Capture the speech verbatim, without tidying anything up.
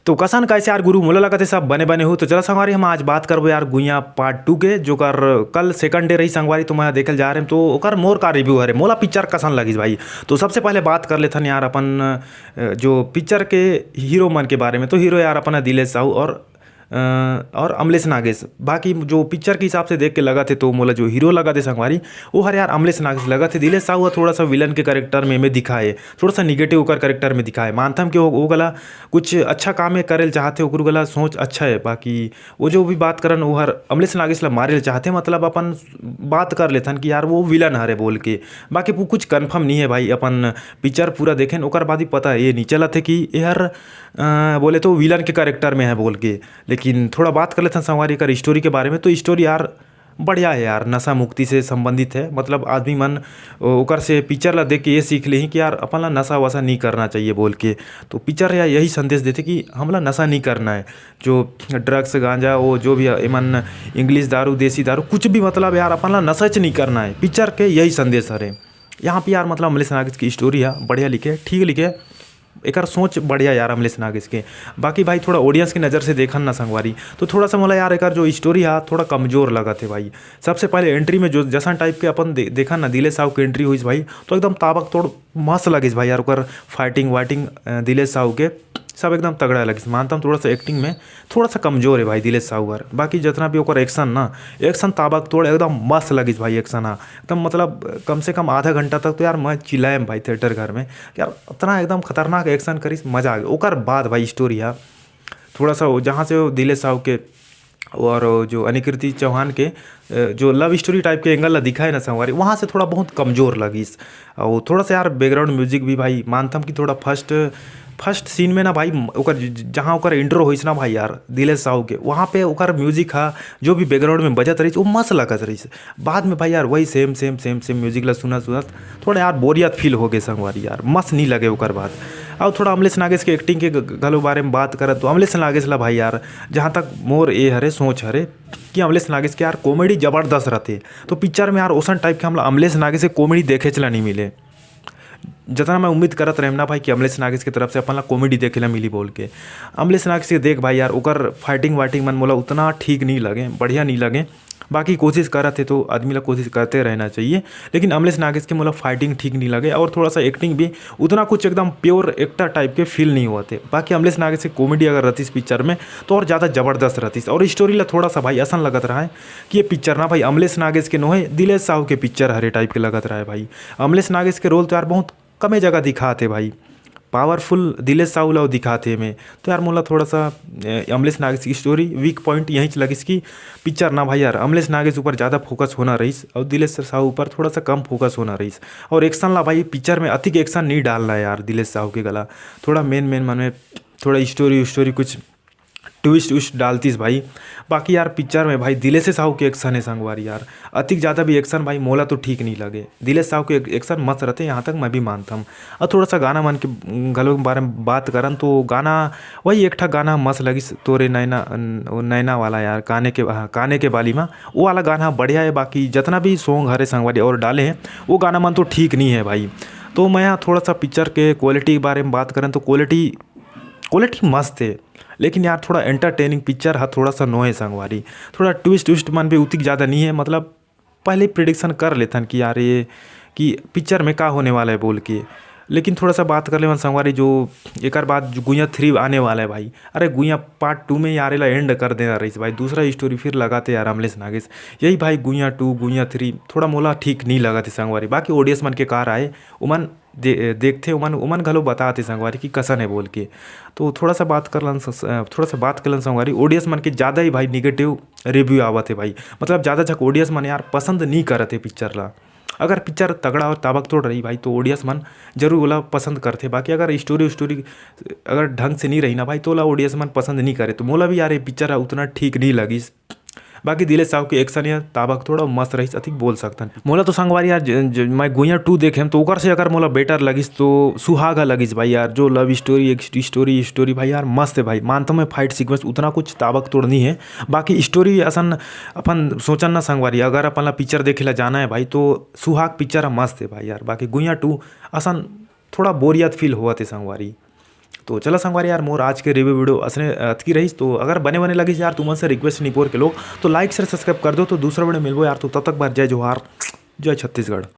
तो कसन कइसे यार गुरु, मोला लगत हे सब बने बने हो। तो चला संगवारी, हम आज बात करबो यार गुइयां पार्ट टू के, जोकर कल सेकंड डे रही संगवारी। तो मैं देखल जा रहे हैं, तो ओकर मोर का रिव्यू हरे, मोला पिक्चर कसन लगिस भाई। तो सबसे पहले बात कर लेथन यार अपन अ, जो पिक्चर के हीरो मन के बारे में। तो हीरो यार अपन ह दिलेश साहू और अ, और अमलेश नागेश। बाकी जो पिक्चर के हिसाब से देख के लगत हे, तो मोला जो हीरो लगत हे संगवारी, वो हर यार अमलेश नागेश लगत हे। दिलेश साहू ह थोड़ा सा विलन के कैरेक्टर में, में दिखाए, थोड़ा सा निगेटिव ओकर कैरेक्टर में दिखाए। मानथम कि वो, वो गला कुछ अच्छा काम हे करे ल चाहथे, ओकर गला सोच अच्छा है। बाकी वो जो भी बात करन, वो हर अमलेश नागेश ला मारे ल चाहथे, मतलब अपन बात कर लेथन कि यार वो विलन हरे बोल के। बाकी वो कुछ कन्फर्म नहीं है भाई, अपन पिक्चर पूरा देखें ओकर बाद ही पता है, ये नहीं चलत है कि ये हर अ, बोले तो विलन के कैरेक्टर में है बोल के। लेकिन थोड़ा बात कर लेथन संगवारी एकर स्टोरी के बारे में। तो स्टोरी यार बढ़िया है यार, नशा मुक्ति से संबंधित है। मतलब आदमी मन ओ-, ओकर से पिक्चर ला देख के ये सीख लेही कि यार अपन ला नशा वशा नहीं करना चाहिए बोल के। तो पिक्चर यार यही संदेश देथे कि हमला नशा नहीं करना है। जो ड्रग्स, गांजा, वो जो भी है, एमन इंग्लिश दारू, देसी दारू, कुछ भी, मतलब यार अपन ला नशा च नहीं करना है। पिक्चर के यही संदेश हरे। यहाँ पे यार मतलब अमलेश नागेश की स्टोरी है, बढ़िया लिखे, ठीक लिखे, एकर सोच बढ़िया यार अमलेश नागेश के। बाकी भाई थोड़ा ऑडियंस की नज़र से देखन ना संगवारी, तो थोड़ा सा मोला यार एकर जो स्टोरी है थोड़ा कमजोर लगत है भाई। सबसे पहले एंट्री में जो जैसन टाइप के अपन दे, देखन ना दिलेश साहू के एंट्री होइस भाई, तो एकदम ताबक तोड़ मस्त लगिस भाई यार। ओकर फाइटिंग वाइटिंग अ, दिलेश साहू के सब एकदम तगड़ा लगिस। मानता हूँ थोड़ा सा एक्टिंग में थोड़ा सा कमजोर है भाई दिलेश साहू हर। बाकी जितना भी ओकर एक्शन ना, एक्शन ताबक तोड़ एकदम मस्त लगिस भाई। एक्शन हा एकदम, मतलब कम से कम आधा घंटा तक तो यार मैं चिल्लाएम भाई थिएटर घर में कि यार इतना एकदम खतरनाक एक्शन करिस, मज़ा आ गया। ओकर बाद भाई स्टोरी है थोड़ा सा वो जहाँ से वो दिलेश साहू के और जो अनिकृति चौहान के अ, जो लव स्टोरी टाइप के एंगल ला दिखाए ना संगवारी, वहाँ से थोड़ा बहुत कमजोर लगिस। और थोड़ा सा यार बैकग्राउंड म्यूजिक भी भाई मानथम कि थोड़ा फर्स्ट फर्स्ट सीन में ना भाई ओकर ज-, ज-, जहाँ ओकर इंट्रो होइस ना भाई यार दिलेश साहू के, वहाँ पे ओकर म्यूजिक हा जो भी बैकग्राउंड में बजत रहिस वो मस्त लगत रहिस। बाद में भाई यार वही सेम सेम सेम सेम म्यूजिक ला सुनत सुनत थोड़ा यार बोरियत फील हो गए संगवारी यार, मस्त नहीं लगे ओकर बाद। और थोड़ा अमलेश नागेश के एक्टिंग के ग-, घलो बारे में बात करत तो अमलेश नागेश ला भाई यार, जहाँ तक मोर ए हरे सोच हरे कि अमलेश नागेश के यार कॉमेडी जबरदस्त रहते। तो पिक्चर में यार ओसन टाइप के हमला अमलेश नागेश के कॉमेडी देखे चला नहीं मिले। जितना मैं उम्मीद करत रहेम ना भाई कि अमलेश नागेश की तरफ से अपन ला कॉमेडी देखे ला मिली बोल के, अमलेश नागेश के देख भाई यार ओकर फाइटिंग वाइटिंग मन मोला उतना ठीक नहीं लगे, बढ़िया नहीं लगे। बाकी कोशिश करत हे तो आदमी ला कोशिश करते रहना चाहिए। लेकिन अमलेश नागेश के मोला फाइटिंग ठीक नहीं लगे और थोड़ा सा एक्टिंग भी उतना कुछ एकदम प्योर एक्टर टाइप के फील नहीं होते। बाकी अमलेश नागेश के कॉमेडी अगर रहतीस पिक्चर में तो और ज़्यादा ज़बरदस्त रहतीस। और स्टोरी ला थोड़ा सा भाई असन लगत रहा है कि ये पिक्चर ना भाई अमलेश नागेश के नोहे, दिलेश साहू के पिक्चर हरे टाइप के लगत रहा है भाई। अमलेश नागेश के रोल तो यार बहुत कमे जगह दिखाते भाई, पावरफुल दिलेश साहू ला दिखाते में। तो यार मोला थोड़ा सा ए, अमलेश नागेश की स्टोरी वीक पॉइंट यहीं लगिस कि पिक्चर ना भाई यार अमलेश नागेश ऊपर ज़्यादा फोकस होना रहीस और दिलेश साहू ऊपर थोड़ा सा कम फोकस होना रहीस। और एक्शन ला भाई पिक्चर में अतिक एक्शन नहीं डालना है यार दिलेश साहू के गला। थोड़ा मेन मेन मन में थोड़ा स्टोरी स्टोरी कुछ ट्विस्ट विस्ट डालतीस भाई। बाकी यार पिक्चर में भाई दिलेश साहू के एक्शन है संगवारी यार, अतिक ज़्यादा भी एक्शन भाई मोला तो ठीक नहीं लगे। दिलेश साहू के एक्शन मस्त रहते, यहाँ तक मैं भी मानता हूँ। और थोड़ा सा गाना मन के घलो के बारे में बात करन तो गाना वही एक ठा गाना मस्त लगिस तोरे नैना, वो नैना वाला यार, काने के, हाँ, काने के बाली में वो वाला गाना बढ़िया है। बाकी जितना भी सॉन्ग हरे संगवारी और डाले हैं वो गाना मन तो ठीक नहीं है भाई। तो मैं यहाँ थोड़ा सा पिक्चर के क्वालिटी के बारे में बात करें तो क्वालिटी क्वालिटी मस्त है, लेकिन यार थोड़ा एंटरटेनिंग पिक्चर हा थोड़ा सा नोहे संगवारी। थोड़ा ट्विस्ट ट्विस्ट मन भी उतिक ज़्यादा नहीं है, मतलब पहले प्रिडिक्शन कर लेथन कि यार ये कि पिक्चर में का होने वाला है बोल के। लेकिन थोड़ा सा बात कर लेवन संगवारी जो एकर बाद जो गुइया थ्री आने वाला है भाई, अरे गुइया पार्ट टू में यार एला एंड कर देना रहीस भाई, दूसरा स्टोरी फिर लगाते यार अमलेश नागेश। यही भाई गुइया टू गुइया थ्री थोड़ा मोला ठीक नहीं लगा थे संगवारी। बाकी ऑडियंस मन के कार आए उमन दे, देखथे उमन उमन घलो बताथे संगवारी कि कसन है बोल के। तो थोड़ा सा बात कर लन स-, थोड़ा सा बात कर लन संगवारी, ऑडियंस मन के ज़्यादा ही भाई निगेटिव रिव्यू आवत है भाई, मतलब ज़्यादा झक ऑडियंस मन यार पसंद नहीं करत है पिक्चर ला। अगर पिक्चर तगड़ा और ताबक तोड़ रही भाई तो ऑडियंस मन जरूर ओला पसंद करथे। बाकी अगर स्टोरी स्टोरी अगर ढंग से नहीं रही ना भाई तो ओला ऑडियंस मन पसंद नहीं करे। तो मोला भी यार ये पिक्चर उतना ठीक नहीं लगिस। बाकी दिलेश साहू के एक्शन या ताबक थोड़ा मस्त रहिस अतिक बोल सकथन। मोला तो संगवारी यार ज-, ज-, मैं गुइया टू देखेम तो ओकर से अगर मोला बेटर लगिस तो सुहाग हा लगिस भाई यार। जो लव स्टोरी एक स्टोरी स्टोरी भाई यार मस्त है भाई। मानता हूँ मैं फाइट सीक्वेंस उतना कुछ ताबक तोड़ नहीं है, बाकी स्टोरी असन अपन सोचन ना संगवारी, अगर अपन ला पिक्चर देखे ला जाना है भाई तो सुहाग पिक्चर हा मस्त है भाई यार। बाकी गुइया टू असन थोड़ा बोरियत फील होवत है संगवारी। तो चला संगवारी यार, मोर आज के review video असने अतकी रहिस। तो अगर बने बने लगिस यार, तुमन से request निपोर के लोग, तो like share subscribe कर दो। तो दूसरा video मिलबो यार, तो तब तक बर जय जोहार, जय छत्तीसगढ़।